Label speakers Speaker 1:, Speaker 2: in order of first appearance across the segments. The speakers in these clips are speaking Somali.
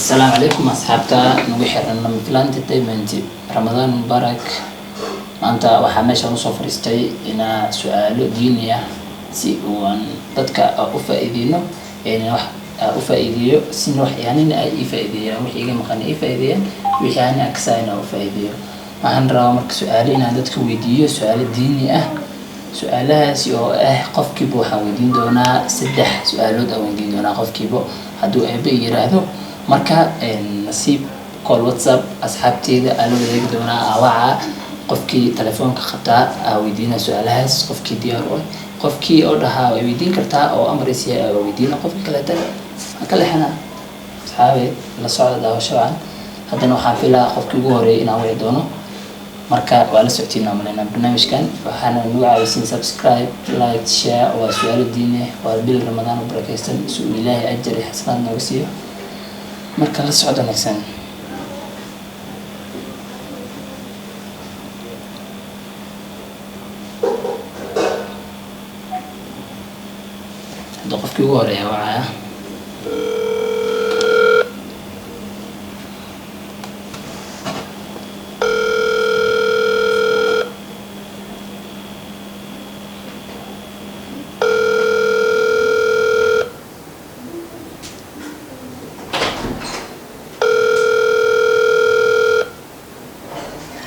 Speaker 1: Asalaamu calaykum asxaabta nagu xiran Lama Filaan Entertainment. Ramadaan mubaarak. Maanta waxaa meeshan usoo fadhiistay inaa su-aalo diini ah si uuan dadka u faa-iideyno, wax u faa-iideeyo, sina wax anina ay ii faa-iideeyaan, wixii iga maqan ii faa-iideeyaan, wixii ani aksaa inaa u faa-iideeyo. Waxaan rabaa marka su-aalo inaan dadka weydiiyo, su-aalo diini ah. Su-aalahaasi oo ah qofkiiba waxaan weydiin doonaa saddex su-aalood aan weydiin doonaa qofkiiba, hadduu eebe yiraahdo. Marka nasiib call WhatsApp asxaabteeda aa la wadaagi doonaa, awaca qofkii telefoonka qabtaa aa weydiinaa su-aalahaas. Qofkii diyaar u ah, qofkii oo dhahaa way weydiin kartaa oo amar isiya aa weydiina, qofkii kaleetana ha ka leexana. Asxaabe, la socda, daawasho wacan. Haddana waxaan filaa qofkii ugu horeeyay inaan wici doono. Marka waa la socotiin malaynaa barnaamijkan. Waxaana nagu caawisiin subscribe, like, share. Waa su-aalo diine, waa bil Ramadaan u barakeysan, si uu Ilaahay ajar iyo xasanaad nooga siiyo. Marka la socdo wanaagsan. Hadda qofkii ugu horeeya wacaya.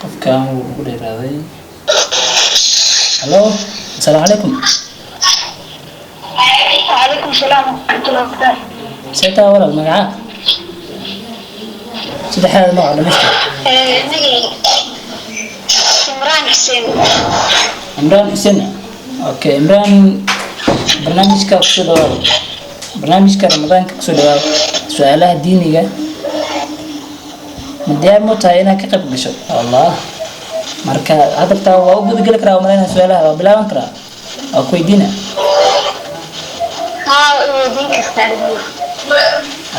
Speaker 1: Qofkan wuu ugu dheeraaday. Hallo, asalaamu calaykum.
Speaker 2: وعليكم السلام ورحمة الله وبركاته.
Speaker 1: See taa walaal? Magacaa, saddexdaada magac dhamaystir.
Speaker 2: نجي عمران حسين.
Speaker 1: Imraan Xuseen. Okay, Imraan, barnaamijka kusoo dhawaado, barnaamijka Ramadaanka kusoo dhawaado. Su-aalaha diiniga ma diyaar mu tahay inaad ka qayb gasho? Allah, marka hadaltaa waa u gudageli karaa umalaynaa. Su-aalaha waa bilaaban karaa, waa ku weydiina.
Speaker 2: ها، ويدين كرتان.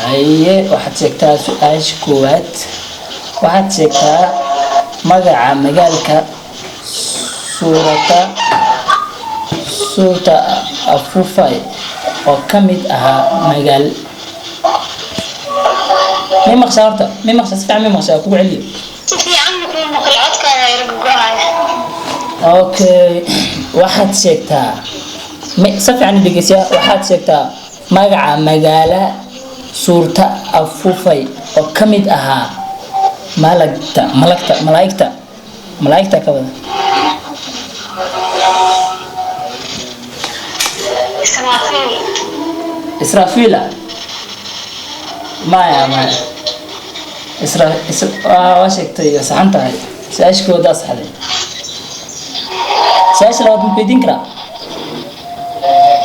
Speaker 1: Haye, waxaad sheegtaa su-aasha koowaad. Waxaad sheegtaa magaca magaalka suurata afufay oo ka mid ahaa magaal. May maqshaa horta? May maqshaa? Si fiican may maqshaa? Kugu celiyo.
Speaker 2: في عمك ومقلعتك يرقعها.
Speaker 1: Okay, waxaad sheegtaa, si fiican u dhegeysiya. Waxaad sheegtaa magaca magaala suurta afufay oo ka mid ahaa malagta malagta malaa'igta malaa'igta ka wada.
Speaker 2: إسرافيل.
Speaker 1: Israafila? Maya, maya. Isra isra waa sheegtay, waa saxan tahay. Su-aasha koowaad waa saxday. Su-aasha labaad ma ku weydiin karaa?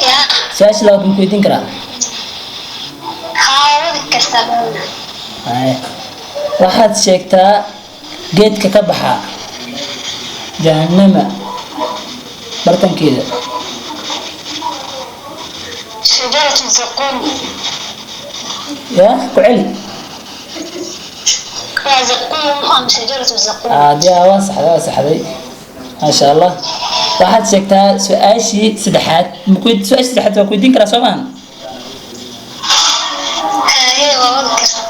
Speaker 2: يا.
Speaker 1: Su-aasha labaad ma ku weydiin karaa?
Speaker 2: ها، ودك كرتان.
Speaker 1: Haye. Waxaad sheegtaa geedka ka baxa jahannama bartankeeda.
Speaker 2: شجرة الزقوم.
Speaker 1: Ya, ku celi.
Speaker 2: يا زقوم أم شجرة الزقوم.
Speaker 1: Dee waa saxday, waa saxday, maasha Allah. Waxaad sheegtaa su-aashii saddexaad. Su-aashii saddexaad waa ku weydiin karaa, soo maahan?
Speaker 2: هي ودك كرتان.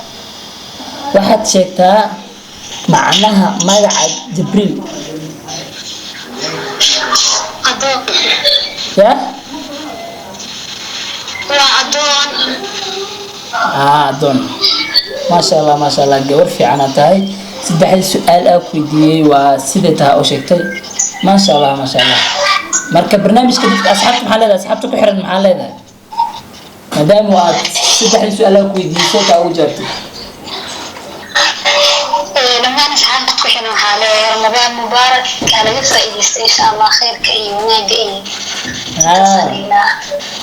Speaker 1: Waxaad sheegtaa macnaha magaca Jibriil.
Speaker 2: أدون.
Speaker 1: Ya.
Speaker 2: وأدون.
Speaker 1: Adoon. Maasha Allah, maasha Allah, gabar fiicanaad tahay. Saddexdii su-aal aa ku weydiiyey waa siday tahay oo sheegtay. Maasha Allah, maasha Allah. Marka barnaamijka dadka asxaabta maxaa leedahay? Asxaabta ku xiran maxaa leedahay, maadaama aad saddexdii su-aal aa ku weydiiyey taa ugu jawaabtay?
Speaker 2: Dhammaan asxaabta ku xiran waxaa leeyahay Ramadaan mubaarak. Kaa laga faa'iidaysta insha Allah khayrka iyo wanaagga iyo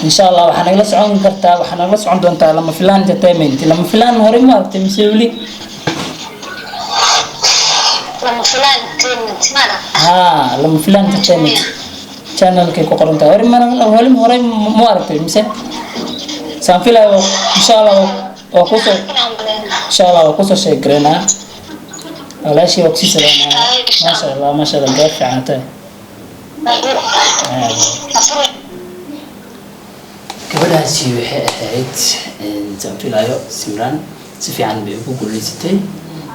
Speaker 1: Insha Allah waxaa nagala socon kartaa, waxaa nagala socon doontaa Lama Filaan Entertainment. Lama Filaan horey ma aragtay mise weli?
Speaker 2: Lama Filaan Entertainment mana?
Speaker 1: Ha, Lama Filaan Entertainment channelkay ku qoran tahay. Hore mana hore horey ma aragtay mise? Saan filayo, insha Allah waa kusoo
Speaker 2: Inaan maleyna.
Speaker 1: Insha Allah waa kusoo sheegareynaa. Walaashii, waa kusii salaamaa. Maasha Allah, maasha Allah, gabar fiican tahay.
Speaker 2: Afur.
Speaker 1: Gabadhaasi waxay ahayd, saan filayo, Simran. Si fiican bay ugu guuleysatay.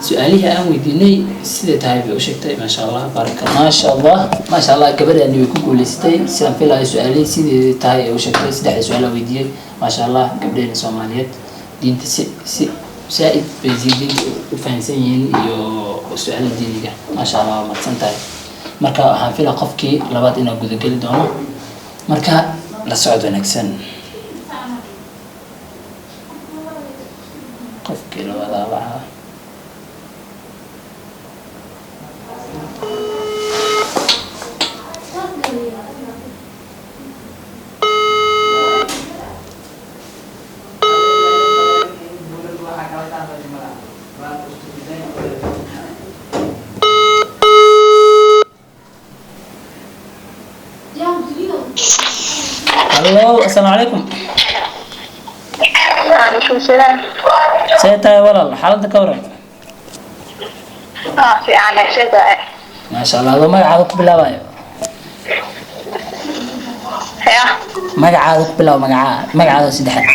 Speaker 1: Su-aalihii aan weydiinay siday tahay bay u sheegtay. Maasha Allah, baraka, maasha Allah, maasha Allah. Gabadhaani way ku guuleysatay sidaan filayo. Su-aalihii sidii tahay ay u sheegtay, saddexda su-aal aan weydiiyey. Maasha Allah, gabdheena Soomaaliyeed diinta si saa-id bay si diinta u fahansan yihiin iyo su-aala diiniga. Maasha Allah, waa mahadsan tahay. Marka waxaan filaa qofkii labaad inaan gudageli doono. Marka la socod wanaagsan. Qofkii labaad waxaa. Hallo, assalaamu calaykum.
Speaker 2: Calaykum salaam.
Speaker 1: See tahay walaal? Xaaladda ka waran?
Speaker 2: Ah, fiican, see tahay?
Speaker 1: Maasha Allah. Adoo magacaada ku bilaabayo.
Speaker 2: Ya.
Speaker 1: Magacaada ku bilaabo, magacaa, magacaada saddexaad.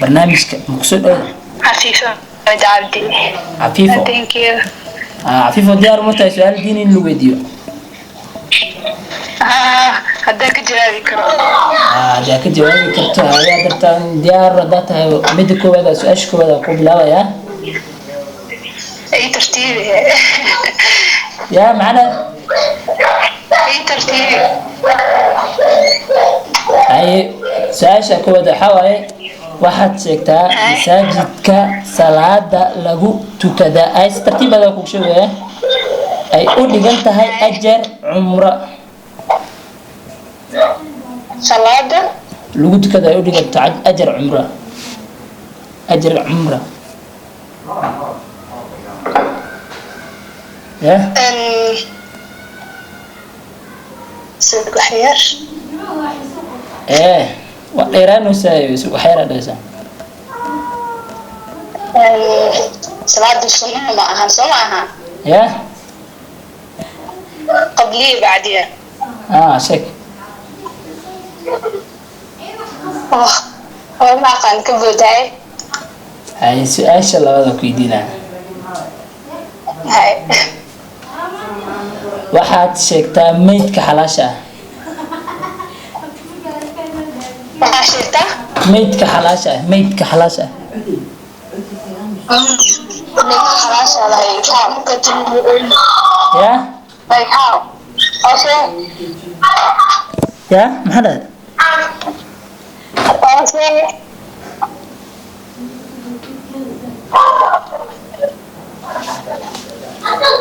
Speaker 1: Barnaamijka ma kusoo dhowda?
Speaker 2: Xafiifo Cabdi.
Speaker 1: Cafiifo.
Speaker 2: Thank you.
Speaker 1: Ah, Cafiifo, diyaar uma tahay su-aal diini in lagu weydiiyo?
Speaker 2: Ah, haddaan ka jawaabi karo.
Speaker 1: Ah, haddaa ka jawaabi karto hayaa dartaan diyaar haddaa tahay. Midda koowaad, su-aasha koowaad aan ku bilaabayaa.
Speaker 2: Ii tartiibi.
Speaker 1: Yaa macna?
Speaker 2: Ii tartiibi.
Speaker 1: Haye, su-aasha koowaad waxaa waaye: waxaad sheegtaa masaajidka salaada lagu tukada ay si tartiib adaa kugu sheegaya ay u dhigan tahay ajar cumro.
Speaker 2: Salaada
Speaker 1: lagu tukada ay u dhiganto ajar cumro, ajar cumra ya.
Speaker 2: Saddex yar.
Speaker 1: Ee, waa dheeraanaysaa, waxyaaraa dhahaysaa.
Speaker 2: Salaada sunnaha ma ahan, soo ma ahan?
Speaker 1: Ya.
Speaker 2: Qabliya, bacdiya.
Speaker 1: Ah, sheeg.
Speaker 2: Oh, oo ma aqaan, ka boodaay.
Speaker 1: Hay, su-aasha labaad aan ku weydiinaa.
Speaker 2: Hay.
Speaker 1: Waxaad sheegtaa meydka xalaasha ah.
Speaker 2: Waxaa sheegtaa?
Speaker 1: Meydka xalaasha ah, meydka xalaasha ah.
Speaker 2: Midka xalaasha, like how?
Speaker 1: Ya.
Speaker 2: Like how? Okay.
Speaker 1: Ya, maxaa dhahday?
Speaker 2: Okay.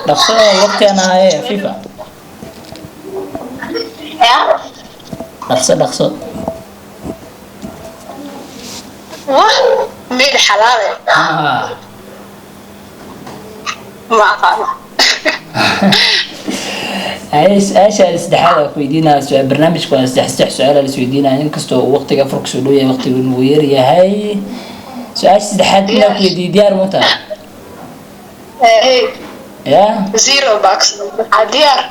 Speaker 1: Dhaqso, waqti aan haye, FIFA.
Speaker 2: Ya.
Speaker 1: Dhaqso, dhaqso.
Speaker 2: Wah, mid xalaal eh?
Speaker 1: Ah.
Speaker 2: Ma aqaano.
Speaker 1: Haye, su-aasha saddexaad aan ku weydiinaya. Barnaamijku waa saddex saddex su-aal la isweydiinaya, inkastoo uu waqtiga afar kusoo dhow yahay, waqtigu inuu yar yahay. Su-aasha saddexaad inaan ku weydiiyo, diyaar ma tahay?
Speaker 2: Hey.
Speaker 1: Ya.
Speaker 2: Zero box. Waxaa diyaar.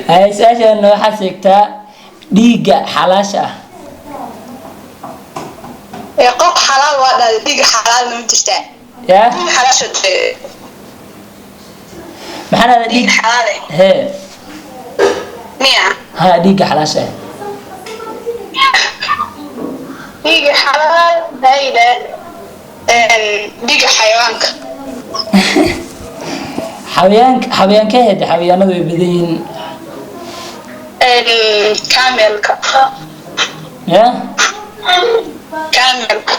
Speaker 1: Haye, su-aashan waxaad sheegtaa dhiigga xalaasha ah.
Speaker 2: Ee, qof xalaal waa dhahday, dhiig xalaalna ma jirtaa?
Speaker 1: Ya.
Speaker 2: Dhiig xalaasha dee.
Speaker 1: Maxaa dhahday?
Speaker 2: Dhiig
Speaker 1: dhiig
Speaker 2: xalaal eh.
Speaker 1: Hee.
Speaker 2: Miya?
Speaker 1: Ha, dhiigga xalaasha ah.
Speaker 2: Dhiiga xalaal hayda, dhiiga xayawaanka.
Speaker 1: Xayawaanka, xayawaanka hede, xayawaanadu way badan yihiin.
Speaker 2: Camelka.
Speaker 1: Ya.
Speaker 2: Camelka.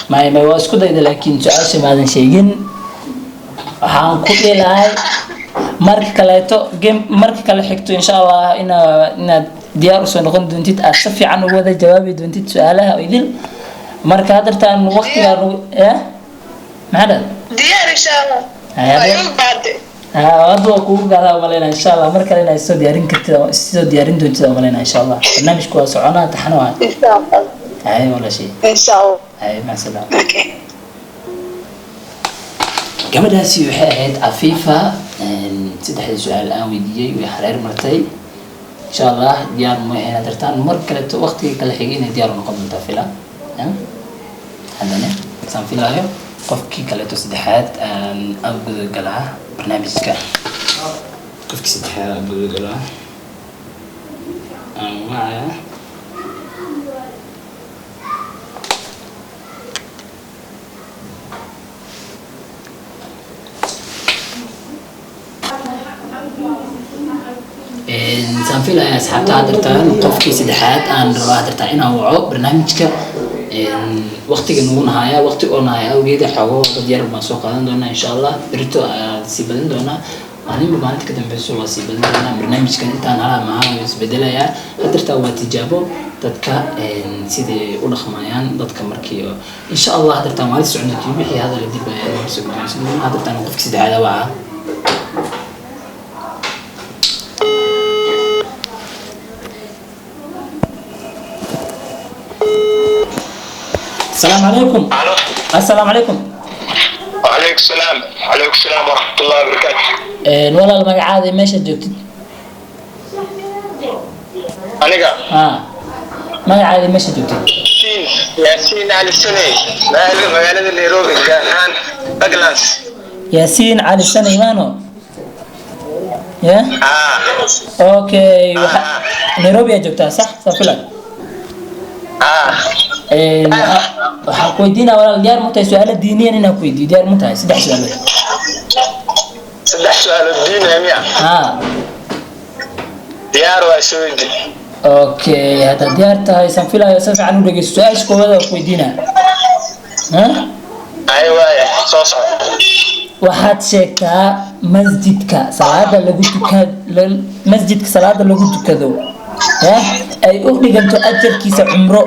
Speaker 1: May, waa isku dayda, laakiin su-aasha maadan sheegin. Waxaan ku dhihi lahay marka kaleeto game, marka kale xigto, insha Allah, inaad diyaar usoo noqon doontid, aad si fiican ugu wada jawaabi doontid su-aalaha idil. Marka haddartaan waqtigaa ya, maxaa dhahday?
Speaker 2: Diyaar, insha Allah.
Speaker 1: Hay,
Speaker 2: waa
Speaker 1: hadda-
Speaker 2: igu gaade.
Speaker 1: Haa, hadda waa kugu gaadaa umaleynaa. Insha Allah mar kale inaad soo diyaarin kartid oo soo diyaarin doontid umaleynaa. Insha Allah barnaamijku waa soconaa, taxano waa.
Speaker 2: Insha Allah.
Speaker 1: Hay walaashay.
Speaker 2: Insha Allah.
Speaker 1: Hay, macsalaam.
Speaker 2: Okay.
Speaker 1: Gabadhaasi waxay ahayd Cafiifa. Saddexdii su-aal aan weydiiyey way hareer martay. Insha Allah diyaar ma waxayna dartaan mar kaleeto waqtiga kale xigay inay diyaar u noqon doontaa fila. Ya? Haddana Saan filaayo, qofkii kaleeto saddexaad aan gudagalaa barnaamijka. Qofkii saddexaad aan gudagalaa, aan wacaya. Saan filaya, asxaabta, haddartaan qofkii saddexaad aan rabaa haddartaan inaan waco barnaamijka. Waqtiga nagu nahaya, waqti oo nahaya awgeeda, xoogo dad yar baan soo qaadan doonaa, insha Allah. Berito ayaa sii badin doonaa, maalinba maalinta ka dambeyso waa sii badin doonaa. Barnaamijkan intaan halaa maha isbedelayaa. Haddartaa waa tijaabo, dadka siday u dhaqmayaan dadka markii, insha Allah. Haddartaan waa la socon doontiin. Wixii hadala dib ayaa noo soo gudbinaysa doonaa. Haddartaan qofkii saddexaad wacaa. السلام عليكم.
Speaker 3: الو.
Speaker 1: السلام عليكم.
Speaker 3: وعليكم السلام، وعليكم السلام ورحمة الله وبركاته.
Speaker 1: Walaal, magacaada, meeshaad joogtid?
Speaker 3: Aniga?
Speaker 1: Ha, magacaada, meeshaad joogtid?
Speaker 3: Yaasiin, Yaasiin Cali Saney, magaalada Nairobi, gaar ahaan Douglas.
Speaker 1: Yaasiin Cali Saney maano ya?
Speaker 3: Ah.
Speaker 1: Okay, Nairobi aad joogtaa, sax saa filan?
Speaker 3: Ah.
Speaker 1: Waxaan ku weydiinaa, walaal, diyaar ma tahay su-aalo diiniyan inaan ku weydiiyo? Diyaar ma tahay saddex su-aalood?
Speaker 3: Saddex su-aalood diinaya miya?
Speaker 1: Ha.
Speaker 3: Diyaar waa, soo weydi.
Speaker 1: Okay, haddaad diyaar tahay, saan filayo, si fiican u dhegeyso. Su-aasha koowaad aan ku weydiinaa. Ha?
Speaker 3: Ay waaya, soo soco.
Speaker 1: Waxaad sheegtaa masjidka salaada lagu tuka, masjidka salaada lagu tukado ya ay u dhiganto ajarkiisa cumro.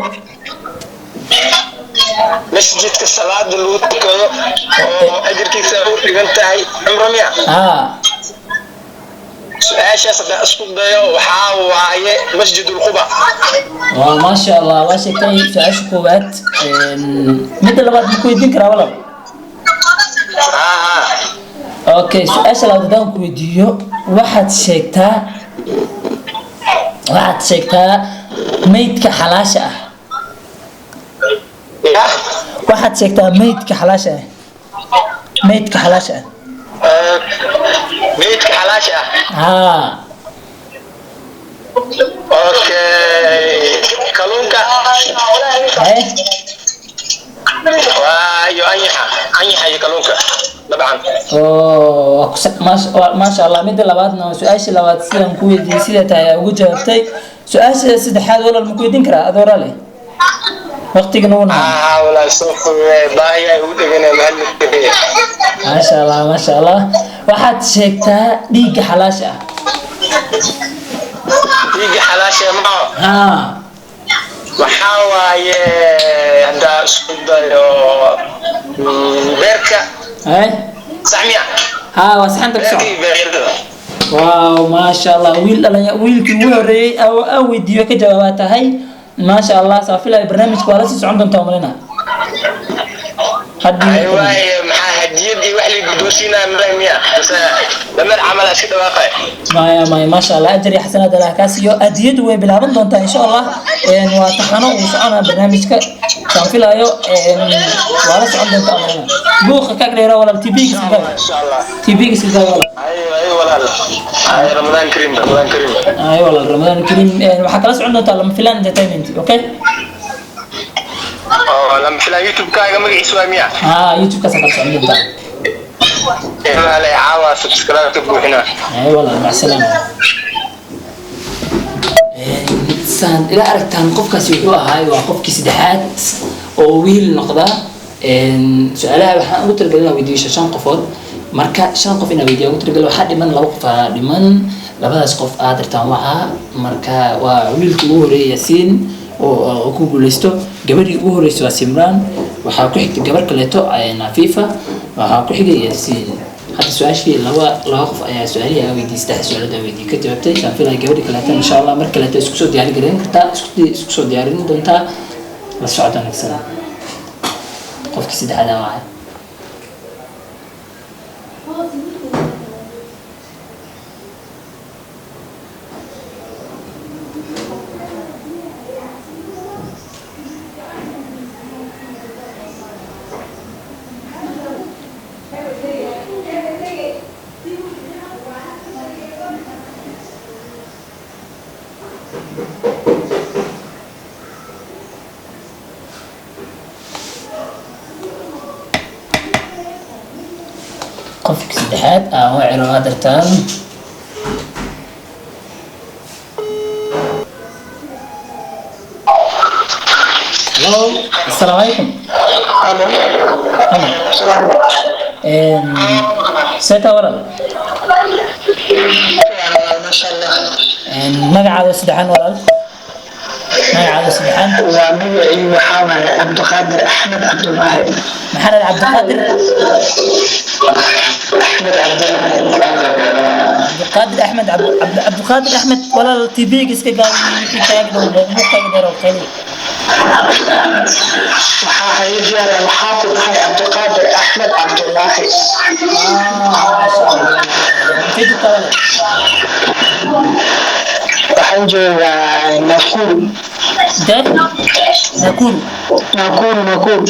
Speaker 3: Masjidka salaada lagu tukado oo ajirkiisa u dhigan tahay cumro miya?
Speaker 1: Haa.
Speaker 3: Su-aashaas haddaan isku dayo, waxaa waaye Masjidul Quba.
Speaker 1: Waa maasha Allah, waa sheegtay su-aasha koowaad. Midda labaad ma ku weydiin karaa, walaal?
Speaker 3: Haa.
Speaker 1: Okay, su-aasha labaad haddaan ku weydiiyo, waxaad sheegtaa meydka xalaasha ah.
Speaker 3: Ya.
Speaker 1: Waxaad sheegtaa meydka xalaasha ah, meydka xalaasha ah.
Speaker 3: Meydka xalaasha ah?
Speaker 1: Haa.
Speaker 3: Okay, kalluunka.
Speaker 1: Eh?
Speaker 3: Waa iyo anyaxa, anyaxa iyo kalluunka dabcan.
Speaker 1: Oo waa maasha Allah. Midda labaadna waa su-aasha labaad, sidaan ku weydiiyey sida tahay ayaa ugu jawaabtay. Su-aasha saddexaad, walaal, ma ku weydiin karaa adoo raali waqtiga nagu nahay?
Speaker 3: Haa walaal, soo fududee, baahiyaa ugu dheganaa mahadnaqaya.
Speaker 1: Maasha Allah, maasha Allah. Waxaad sheegtaa dhiigga xalaasha ah.
Speaker 3: Dhiigga xalaasha maa?
Speaker 1: Haa.
Speaker 3: Waxaa waaye, haddaa isku dayo, beerka.
Speaker 1: Eh?
Speaker 3: Sax miya?
Speaker 1: Haa, waa saxanta, ku
Speaker 3: Beerka
Speaker 1: soco.
Speaker 3: iyo beeryarada.
Speaker 1: Waaw, maasha Allah, wiil dhalanya, wiilkii ugu horeeyey oo aan weydiiyo ka jawaabaa tahay. Maasha Allah, saa filaya barnaamijka waa la sii socon doontaa, umalina haddii.
Speaker 3: Ay waaye, maxaa hadiyad iyo wax la guddoonsiinaya male miya, mise dameer camal iska dhawaaqay?
Speaker 1: Maya, maya, maasha Allah, ajar iyo xasanaad Allah kaa siiyo. Adiyadu way bilaaban doontaa, insha Allah. Waa taxano uu soconaa barnaamijka, saan filaayo. Waa la socon doontaa, umalina. Buuqa kaag dheera, walaal, TV-ga iska gaabi.
Speaker 3: Insha Allah.
Speaker 1: TV-ga iska gaabi, walaal.
Speaker 3: Ay ay walaal, ay, Ramadaan kariim, Ramadaan kariim.
Speaker 1: Ay walaal, Ramadaan kariim. Waxaa kala socon doontaa Lama Filaan Entertainment, okay?
Speaker 3: Oo Lama Filaan YouTube-kaaga magaciisa waa miya?
Speaker 1: Haa, YouTube-kaasa kala socon doontaa.
Speaker 3: Walaal, caawa subscribe ka buuxinaa.
Speaker 1: Ay walaal, mac salaama. Saan ila aragtaan, qofkaasi wuxuu ahaay, waa qofkii saddexaad oo wiil noqda. Su-aalaha waxaan ugu talagalay inaan weydiiyo shan qofood. Marka shan qof inaan weydiiyo ugu talagalay, waxaa dhiman laba qof aa dhiman. Labadaas qof aad dirtaan waxaa marka waa wiilkii ugu horeeyay, Yaasiin, oo ku guuleysto. Gabadhii ugu horreysay waa Simraan, waxaa ku xigtay gabar kaleeto, Nafifa, waxaa ku xigay Yaasiin. Hadda su-aashii laba qof ayaa su-aalihii aa weydiiyey, saddex su-aalood aa weydiiyey ka jawaabtay. Saan filaya gabadhii kaleeto, insha Allah, mar kaleeto isku soo diyaari garin kartaa, isku soo diyaarin doontaa. La socod wanaagsan. Qofkii saddexaad aa wacay. Qofka saddexaad aan waciro hadartaan. Hello, assalaamu calaykum. Halo. Seeta walaal?
Speaker 3: Maasha Allah.
Speaker 1: Magacaada saddexaan walaal, magacaada saddexaan?
Speaker 3: Waa magacii, waxaa waaye Cabdiqaadir Axmed Cabdulaahi.
Speaker 1: Maxamed Cabdiqaadir.
Speaker 3: Axmed Cabdulaahi.
Speaker 1: Cabdiqaadir Axmed Cabdiqaadir Axmed. Walaal, TV-ga iska gaabi, wixii kaaga dhow buuqaaga dheer oo qali.
Speaker 3: Waxaa haye diyaar, waxaa ku dhahay Cabdiqaadir Axmed Cabdulaahi.
Speaker 1: Maasha Allah. Intee joogtaa walaal?
Speaker 3: Waxaan joogaa Nakuru.
Speaker 1: Intee? Nakuru?
Speaker 3: Nakuru, Nakuru.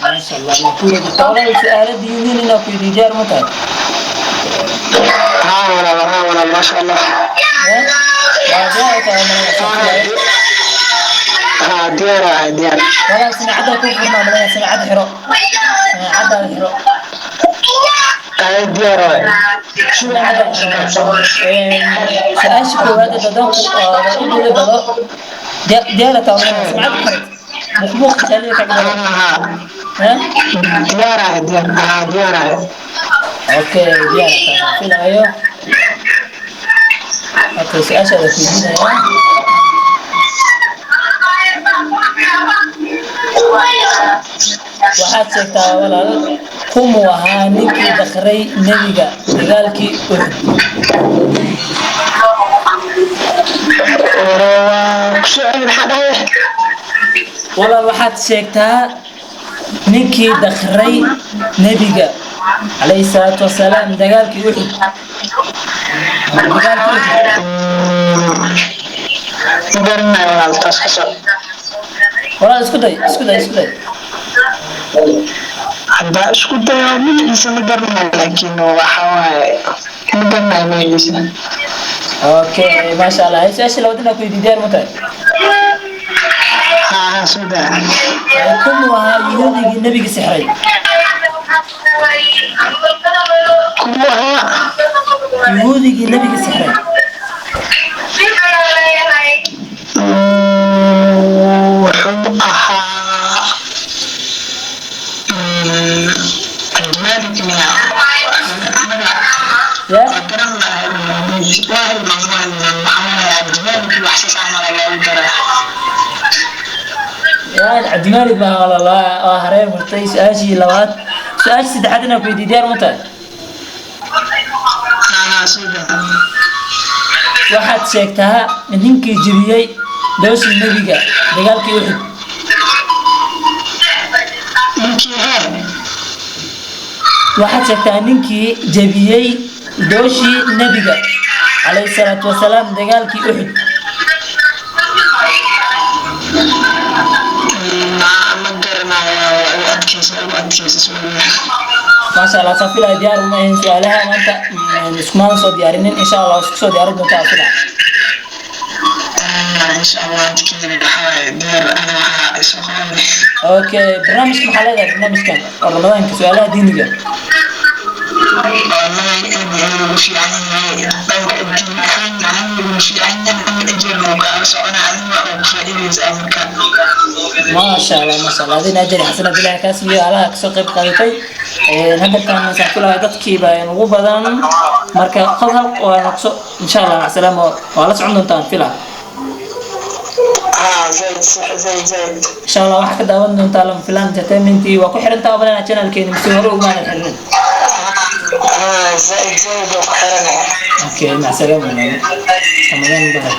Speaker 1: Maasha Allah, Nakuru joogtaa. Walaal, su-aalo diiniin inaa ku weydiiyo, diyaar ma tahay?
Speaker 3: Haa walaal, haa walaal, maasha Allah.
Speaker 1: Eh? Waa diyaar u tahay malaha?
Speaker 3: Haa, diyaar ahay, diyaar.
Speaker 1: Walaal, sinaacadda kuu furnaa malaha, sinaacadda xiro, sinaacaddaada xiro.
Speaker 3: Ay, diyaar waay.
Speaker 1: Sinaacadda xiro. Su-aasha koowaad haddaan ku u guda galo, diyaar taa walaal? Sinaacadda xirat, buuqbuuq khaliya kaga daro.
Speaker 3: Haa.
Speaker 1: Eh?
Speaker 3: Diyaar ahay, diyaar, haa, diyaar ahay.
Speaker 1: Okay, diyaar taa filayo. Okay, su-aashaada weydiinaya. Waxaad sheegtaa walaal, kumuu ahaa ninkii dakray nebiga dagaalkii Uxud?
Speaker 3: Waa kusoo celi, maxaa dhahay?
Speaker 1: Walaal, waxaad sheegtaa ninkii dakray nebiga calayhi salaatu wasalaam dagaalkii Uxud, dagaalkii Uxud.
Speaker 3: Ma garanayo walaal, taas ka soo.
Speaker 1: Walaal, isku day, isku day, isku day.
Speaker 3: Haddaa isku dayo, magaciisa ma garanayo, laakiin waxa waaye ma garanayo magaciisa.
Speaker 1: Okay, maasha Allah. Su-aasha labaad inaa ku weydiiyo, diyaar ma tahay?
Speaker 3: Haa haa, soo daa.
Speaker 1: Kumuu ahaa yahuudigii nebiga sixray?
Speaker 3: Kuwa ahaa?
Speaker 1: Yahuudigii nebiga sixray.
Speaker 3: Wuxuu ahaa Cabdimalik miya magac?
Speaker 1: Ya.
Speaker 3: Waa garan lahay, waa hilmaam, waa hilmaam. Maxaa waaye, Cabdimalik wax saas camal aa loogu daraa.
Speaker 1: Ya, Cabdimalik baa walaal, waa hareer martay su-aashii labaad. Su-aasha saddexaad inaa ku weydiiyo, diyaar ma tahay?
Speaker 3: Haa haa, soo daa.
Speaker 1: Waxaad sheegtaa ninkii jebiyey dooshii nebiga dagaalkii Uxud.
Speaker 3: Ninkii hee?
Speaker 1: Waxaad sheegtaa ninkii jebiyey dooshii nebiga calayhi salaatu wasalaam dagaalkii Uxud.
Speaker 3: Ma garanayo, ugu adkaysa, ugu adkaysa su'aalaha.
Speaker 1: Maasha Allah, saa filaya diyaar uma ahayn su-aalaha maanta. Iskumaan soo diyaarinin. Insha Allah isku soo diyaarin doontaa fila.
Speaker 3: Insha Allah, adkeena waxaa waaye diyaar ana, waxaa isoo qabanay.
Speaker 1: Okay, barnaamijka maxaa leedahay, barnaamijkan oo Ramadaanka su-aalaha diiniga?
Speaker 3: Wallahi aad ayuu ugu fiican yahay dhanka diin ahaan, ahaan ugu fiican yahay, ajarna uu kaaga soconaa, adiga waa ku faa'iidaysaa marka.
Speaker 1: Maasha Allah, maasha Allah. Adina ajri xasanad Ilaah kaa siiyo alaha kasoo qayb qaadatay. Hadalkan masaan filayaa dadkii baa ugu badan marka qof hal waa noqso. Insha Allah, macsalaama, waa la socon doontaan fila.
Speaker 3: Haa, zaid sax, zaid zaid.
Speaker 1: Insha Allah waxaa ka daawan doontaa Lama Filaan Entertainment. Waa ku xirantaa obalena channelkeeni mise hore ugumaanan xiririn?
Speaker 3: Haa, zaid zaid oo ku xiranaya.
Speaker 1: Okay, macsalaama walaalo, Ramadaan mubarak.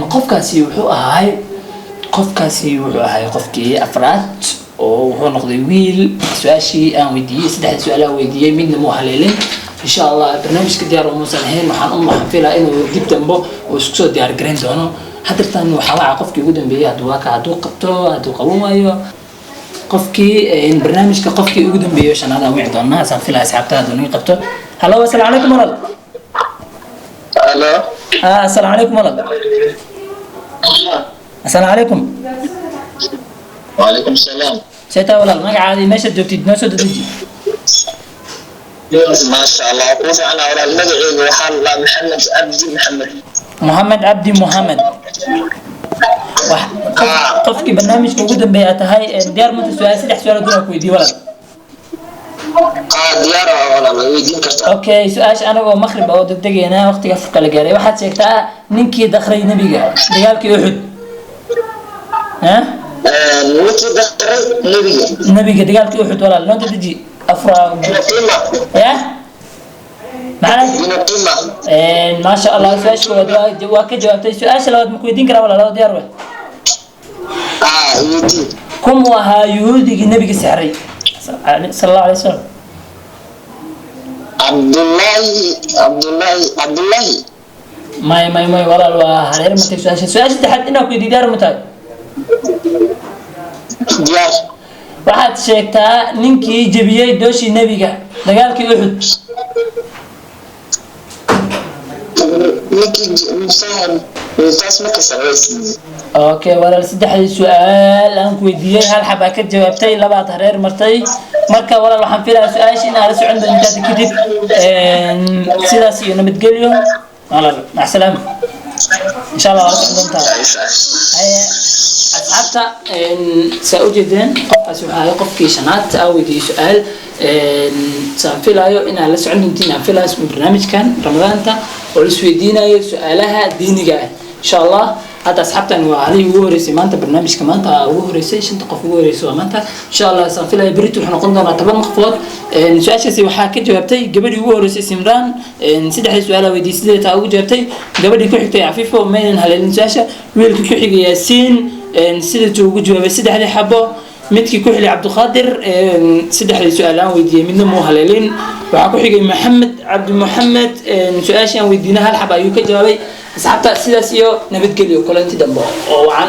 Speaker 1: Qofkaasi wuxuu ahay qofkii afraad oo wuxuu noqday wiil su-aashii aan weydiiyey, saddexda su-aal aan weydiiyey midna muu haleelin. Insha Allah barnaamijka diyaar umuusan ahayn. Waxaan filaa inuu dib dambo uu isku soo diyaar garayn doono. Hadirtan waxaa waca qofkii ugu dambeeyey. Hadduu waa ka, hadduu qabto, hadduu qaban waayo qofkii barnaamijka, qofkii ugu dambeeyey shanaad aan wici doonaa, saan filaa asxaabta, hadduu naga qabto. Halo, assalaamu calaykum walaal.
Speaker 3: Halo.
Speaker 1: Assalaamu calaykum walaal, assalaamu calaykum.
Speaker 3: وعليكم السلام.
Speaker 1: Seetaa walaal, magacaadii, meeshaad joogtid noo soo dedeji.
Speaker 3: ما شاء الله كوفي. أنا walaal, magacayga waxaa la Maxamed Cabdi Maxamed.
Speaker 1: Mohamed Cabdi Mohamed. Wax qofkii barnaamijka ugu dambeeya aad tahay. Diyaar manta su-aal, saddex su-aal doonaa ku weydiiye walaal.
Speaker 3: Aa, diyaar waa walaal, way weydiin kartaa.
Speaker 1: Okay, su-aasha anagoo maqrib oo degdegeena waqtiga afurka la gaaray, waxaad sheegtaa ninkii dakray nebiga dagaalkii Uxud, ha?
Speaker 3: Ninkii dakray nebiga?
Speaker 1: Nebiga dagaalkii Uxud, walaal, noo dedeji, afra.
Speaker 3: Qima.
Speaker 1: Ya, maxaa?
Speaker 3: Ibnu Qima.
Speaker 1: Maasha Allah, su-aasha koowaad waa ka jawaabtay. Su-aasha labaad ma ku weydiin karaa walaal? Diyaar wa?
Speaker 3: Aa, weydii.
Speaker 1: Kumuu ahaa yuhuudigii nebiga sixray sala Allahu alay wasalam?
Speaker 3: Cabdullaahi, Cabdullaahi, Cabdullaahi.
Speaker 1: May, may, may, walaal, waa hareer matay su-aasha. Su-aasha saddexaad inaa ku weydiiyo, diyaar ma tahay?
Speaker 3: Diyaar.
Speaker 1: Waxaad sheegtaa ninkii jebiyey dooshii nebiga dagaalkii Uxud.
Speaker 3: Ninkii musahal taas ma ka socday.
Speaker 1: Okay walaal, saddexdii su-aal aan ku weydiiyey hal xabaa ka jawaabtay, labaad hareer martay. Marka walaal, waxaan filayaa su-aasha in aad la socon doontaada kadib. Sidaas iyo nabadgelyo walaal, macsalaama, insha Allah waa la socon doontaa. Haye asxaabta, saa ujeedeen, qofkaasi waxaa ahay qofkii shanaad aa weydiiyey su-aal. Saan filaayo inaad la socon doontiin, aan filaayo barnaamijkan Ramadaanta oo la isweydiinayo su-aalaha diiniga ah insha Allah. Hadda asxaabtan waa halihii ugu horeysay maanta, barnaamijka maanta ugu horeysay, shanta qof ugu horeysay waa maanta insha Allah. Saan filaya berito wuxuu noqon doonaa 10 qofood. Su-aashaasi waxaa ka jawaabtay gabadhii ugu horeysay, Simraan. Saddexdii su-aalaha weydiiyey sideed taa ugu jawaabtay. Gabadhii ku xigtay, Cafiifo, maynan haleelin su-aasha. Wiilkii ku xigay, Yaasiin, sidatuu ugu jawaabay saddexdii xabo. Midkii ku xigay, Cabdiqaadir, saddexdii su-aal aan weydiiyey midna muu haleelin. Waxaa ku xigay Maxamed Cabdi Maxamed, su-aashii aan weydiinay hal xab ayuu ka jawaabay. Asxaabta, sidaas iyo nabadgelyo, kulanti dambe oo wacan.